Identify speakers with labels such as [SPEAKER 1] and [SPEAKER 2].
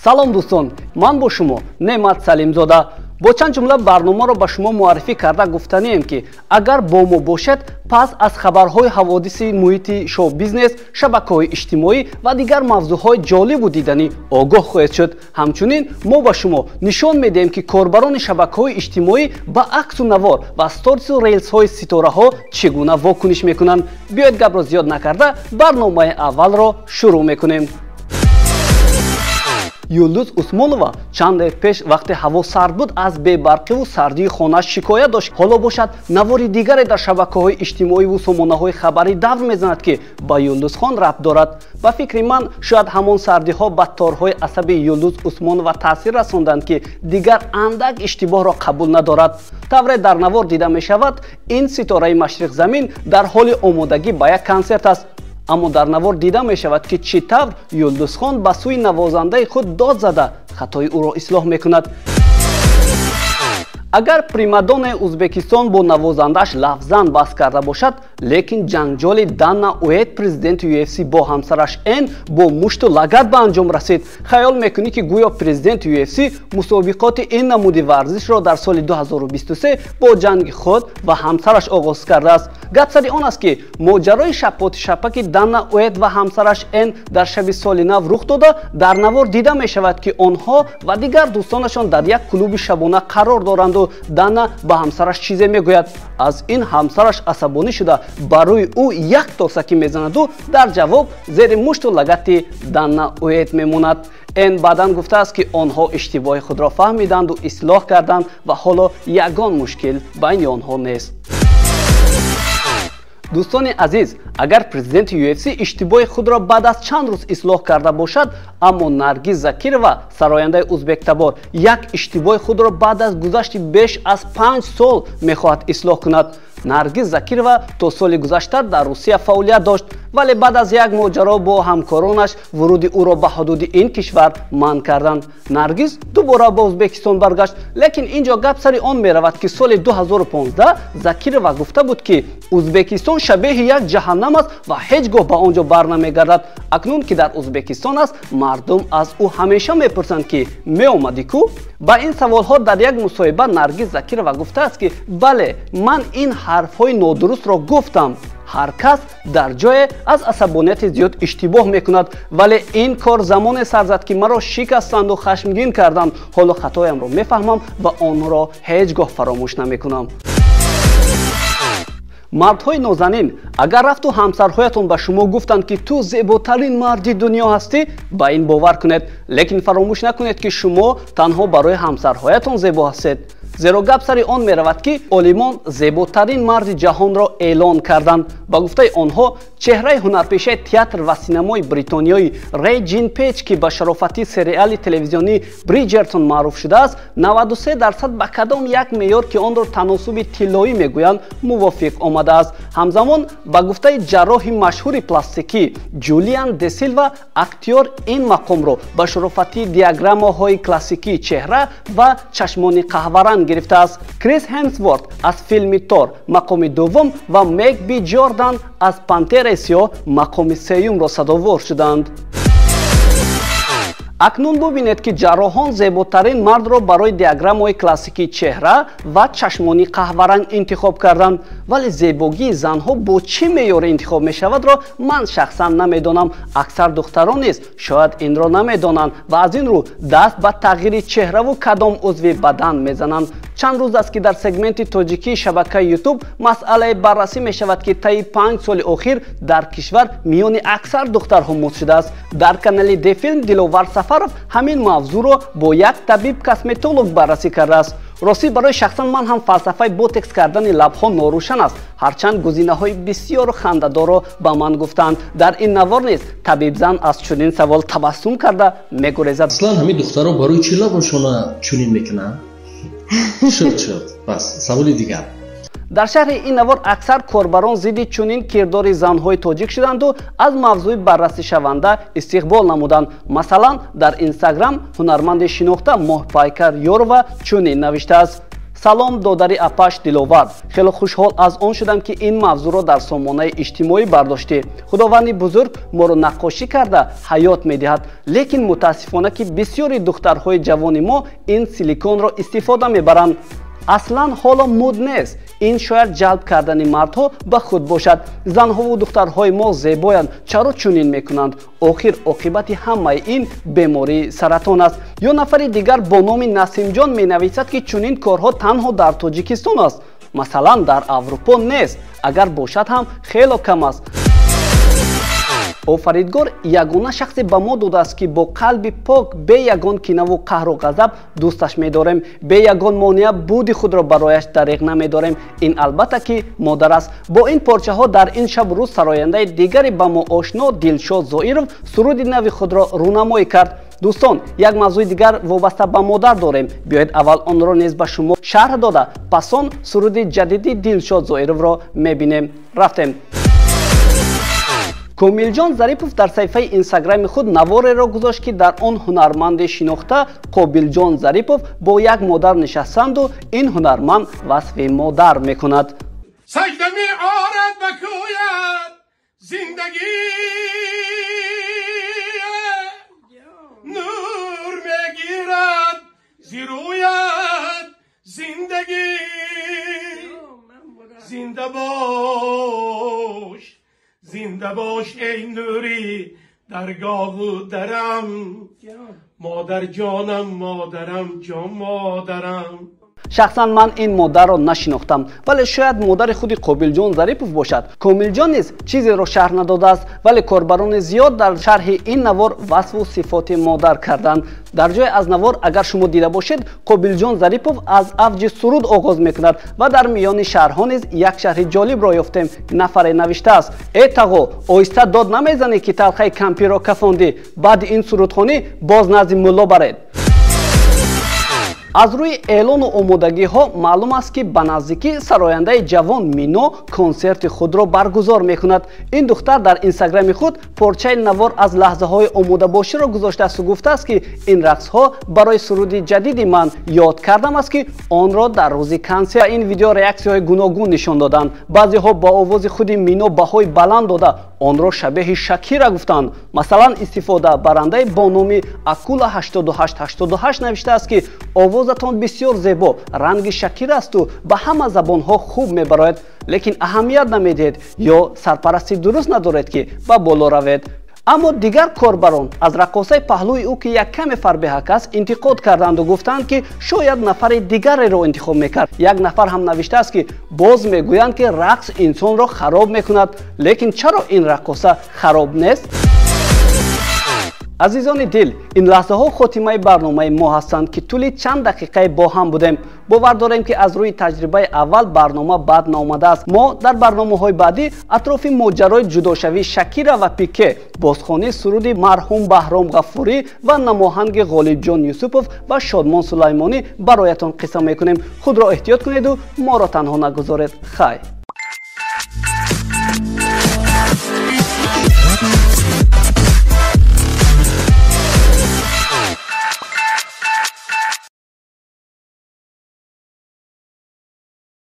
[SPEAKER 1] Салом дӯстон, ман бо шумо Неъмат Салимзода. Бо чанд ҷумла барномаро ба шумо муаррифӣ карда гуфтанием, ки агар бо мо бошед, пас аз хабарҳои ҳаводиси муҳити шоу-бизнес, шабакаҳои иҷтимоӣ ва дигар мавзӯъҳои ҷолибу диданӣ огоҳ хоҳед шуд. Ҳамчунин мо ба шумо нишон медиҳем, ки корбарони шабакаҳои иҷтимоӣ ба аксу навор ва сторису релсҳои ситораҳо чӣ гуна вокуниш мекунанд. Биёед, гапро зиёд накарда, барномаи аввалро шурӯъ мекунем. Юлдуз Усмонова чанде пеш, вақте ҳаво сард буд, аз бебарқиву сардии хонааш шикоят дошт. Ҳоло бошад, навори дигаре дар шабакаҳои иҷтимоиву сомонаҳои хабарӣ давр мезанад, ки ба Юлдузхон рабт дорад. Ба фикри ман, шояд ҳамон сардиҳо ба торҳои асаби Юлдуз Усмонова таъсир расонданд, ки дигар андак иштибоҳро қабул надорад. Тавре дар навор дида мешавад, ин ситораи машриқзамин дар ҳоли омодагӣ ба як консерт аст. Аммо дар навор дида мешавад, ки чӣ тавр Юлдузхон ба сӯи навозандаи худ дод зада, хатои ӯро ислоҳ мекунад. Агар примадонаи Узбекистон бо навозандааш лафзан баҳс карда бошад, лекин ҷанҷоли Дана Уэйт, президенти UFC, бо ҳамсараш Эн бо мушту лагат ба анҷом расид. Хаёл мекунӣ, ки гӯё президенти UFC мусобиқоти ин намуди варзишро дар соли 2023 бо ҷанги худ ва ҳамсараш оғоз кардааст. Гап сари он аст, ки моҷарои шапоти-шапаки Дана Уэйт ва ҳамсараш Эн дар шаби соли нав рух дода, дар навор дида мешавад, ки онҳо ва дигар дӯстонашон дар як клуби шабона қарор доранду Дана ба ҳамсараш чизе мегӯяд. Аз ин ҳамсараш асабонӣ шуда, ба рӯи ӯ як тосакӣ мезанаду дар ҷавоб зери мушту лагати Дана Уэйт мемонад. Эн баъдан гуфтааст, ки онҳо иштибоҳи худро фаҳмиданду ислоҳ карданд ва ҳоло ягон мушкил байни онҳо нест. Дӯстони азиз, агар президенти UFC иштибоҳи худро баъд аз чанд рӯз ислоҳ карда бошад, аммо Наргиз Закирова, сарояндаи узбектабор, як иштибоҳи худро баъд аз гузашти беш аз 5 сол мехоҳад ислоҳ кунад. Наргиз Закирова то соли гузашта дар Русия фаъолият дошт, вале баъд аз як моҷаро бо ҳамкоронаш вуруди ӯро ба ҳудуди ин кишвар манъ карданд. Наргиз дубора ба Ӯзбекистон баргашт, лекин ин ҷо гап сари он меравад, ки соли 2015 Закирова гуфта буд, ки Ӯзбекистон шабеҳи як ҷаҳаннам аст ва ҳеҷ гоҳ ба он ҷо барнамегардад. Акнун ки дар Ӯзбекистон аст, мардум аз ӯ ҳамеша мепурсанд, ки меомадӣ ку? Ба ин саволҳо дар як мусоҳиба Наргиз Закирова гуфтааст, ки бале, ман ин ҳарфҳои нодурустро гуфтам. Ҳар кас дар ҷое аз асабонияти зиёд иштибоҳ мекунад, вале ин кор замоне сар зад, ки маро шикастанду хашмгин карданд. Ҳоло хатоямро мефаҳмам ва онро ҳеҷ гоҳ фаромӯш намекунам. Мардҳои нозанин, агар рафту ҳамсарҳоятон ба шумо гуфтанд, ки ту зеботарин марди дунё ҳастӣ, ба ин бовар кунед, лекин фаромӯш накунед, ки шумо танҳо барои ҳамсарҳоятон зебо ҳастед. Зеро гап сари он меравад, ки олимон зеботарин марди ҷаҳонро эълон карданд. Ба гуфтаи онҳо, чеҳраи ҳунарпешаи театр ва синамои бритониёи Рей Ҷин Пейҷ, ки ба шарофати сериали телевизионии «Бриҷертон» маъруф шудааст, 93% ба кадом як меъёр, ки онро таносуби тиллоӣ мегӯянд, мувофиқ омадааст. Ҳамзамон, ба гуфтаи ҷарроҳи машҳури пластикӣ Ҷулиан де Силва, актёр ин мақомро ба шарофати диаграммаҳои классикии чеҳра ва чашмони қаҳваранг гирифтааст. Крис Ҳемсворт аз филми «Тор» мақоми дуввум ва Майкл Би Ҷордан аз «Пантераи сиёҳ» мақоми сеюмро сазовор шуданд. Акнун бубинед, ки ҷарроҳон зеботарин мардро барои диаграммаҳои классикии чеҳра ва чашмони қаҳваранг интихоб карданд, вале зебогии занҳо бо чӣ меъёре интихоб мешавадро ман шахсан намедонам. Аксар духтарон низ шояд инро намедонанд ва аз ин рӯ даст ба тағйири чеҳраву кадом узви бадан мезананд. Чанд рӯз аст, ки дар сегменти тоҷикии шабакаи Ютуб масъалае баррасӣ мешавад, ки таи 5 соли охир дар кишвар миёни аксар духтарҳо муд шудааст. Дар канали Дефилм Диловар Сафаров ҳамин мавзӯъро бо як табиб косметолог баррасӣ кардааст. Ростӣ, барои шахсан ман ҳам фалсафаи ботекс кардани лабҳо норӯшан аст, ҳарчанд гузинаҳои бисёру хандадорро ба ман гуфтанд. Дар ин навор низ табибзан аз чунин савол табассум карда мегурезад.
[SPEAKER 2] Аслан ҳамин духтаро барои чӣ лабошона чунин мекунанд? Шуд, шуд, бас, саволи дигар.
[SPEAKER 1] Дар шарҳи ин навор аксар корбарон зидди чунин кирдори занҳои тоҷик шуданду аз мавзӯи баррасишаванда истиқбол намуданд. Масалан, дар Инстаграм ҳунарманди шинохта Моҳпайкар Ёрова чунин навиштааст: Салом додари апаш Диловар, хеле хушҳол аз он шудам, ки ин мавзӯъро дар сомонаи иҷтимоӣ бардоштӣ. Худованди бузург моро наққошӣ карда ҳаёт медиҳад, лекин мутаассифона, ки бисёри духтарҳои ҷавони мо ин силиконро истифода мебаранд. Аслан ҳоло муд нест, ин шояд ҷалб кардани мардҳо ба худ бошад. Занҳову духтарҳои мо зебоянд, чаро чунин мекунанд? Охир оқибати ҳамаи ин бемории саратон аст. Ё нафари дигар бо номи Насимҷон менависад, ки чунин корҳо танҳо дар Тоҷикистон аст, масалан дар Аврупо нест, агар бошад ҳам хело кам аст. Офаридгор ягона шахсе ба мо додааст, ки бо қалби пок, бе ягон кинаву қаҳру ғазаб дӯсташ медорем, бе ягон монеа буди худро барояш дариғ намедорем. Ин албатта ки модар аст. Бо ин порчаҳо дар ин шабу рӯз сарояндаи дигаре ба мо ошно Дилшод Зоиров суруди нави худро рӯнамоӣ кард. Дӯстон, як мавзӯи дигар вобаста ба модар дорем. Биёед, аввал онро низ ба шумо шарҳ дода, пас он суруди ҷадиди Дилшод Зоировро мебинем. Рафтем. Комилҷон Зарипов дар саҳифаи инстаграми худ навореро гузошт, ки дар он ҳунарманди шинохта Қобилҷон Зарипов бо як модар нишастанду ин ҳунарманд васфи модар мекунад.
[SPEAKER 3] Сажда меорад ба кӯят зиндагӣ, нур мегирад зирӯят зиндагӣ. Зинда бош, зинда бош, эй нури даргоҳу дарам, модарҷонам, модарам, ҷон модарам.
[SPEAKER 1] Шахсан ман ин модарро нашинохтам, вале шояд модари худи Қобилҷон Зарипов бошад. Комилҷон низ чизеро шарҳ надодааст, вале корбарони зиёд дар шарҳи ин навор васфу сифоти модар карданд. Дар ҷое аз навор, агар шумо дида бошед, Қобилҷон Зарипов аз авҷи суруд оғоз мекунад ва дар миёни шарҳҳо низ як шарҳи ҷолибро ёфтем. Нафаре навиштааст: «Э тағо, оҳиста дод намезанӣ, ки талхаи кампирро кафондӣ. Баъди ин сурудхонӣ боз назди мулло баред». Аз рӯи эълону омодагиҳо маълум аст, ки ба наздикӣ сарояндаи ҷавон Мино консерти худро баргузор мекунад. Ин духтар дар инстаграми худ порчаи навор аз лаҳзаҳои омодабоширо гузоштаасту гуфтааст, ки ин рақсҳо барои суруди ҷадиди ман ёд кардам аст, ки онро дар рӯзи консерт. Ин видео реаксияҳои гуногун нишон доданд. Баъзеҳо ба овози худи Мино баҳои баланд дода, онро шабеҳи Шакира гуфтанд. Масалан, истифодабарандаи бо номи Акула 8888 навиштааст, ки овозатон бисёр зебо, ранги Шакира асту ба ҳама забонҳо хуб мебарояд, лекин аҳамият намедиҳед ё сарпарастӣ дуруст надоред, ки ба боло равед. Аммо дигар корбарон аз раққосаи паҳлӯи ӯ, ки як каме фарбеҳак аст, интиқод карданду гуфтанд, ки шояд нафари дигареро интихоб мекард. Як нафар ҳам навиштааст, ки боз мегӯянд, ки рақс инсонро хароб мекунад, лекин чаро ин раққоса хароб нест? Азизони дил, ин лаҳзаҳо хотимаи барномаи мо ҳастанд, ки тӯли чанд дақиқае бо ҳам будем. Бовар дорем, ки аз рӯи таҷрибаи аввал барнома бад наомадааст. Мо дар барномаҳои баъдӣ атрофи моҷарои ҷудошавии Шакира ва Пике, бозхонии суруди марҳум Баҳром Ғафурӣ ва намоҳанги Ғолибҷон Юсупов ва Шодмон Сулаймонӣ бароятон қисса мекунем. Худро эҳтиёт кунеду моро танҳо нагузоред. Хай.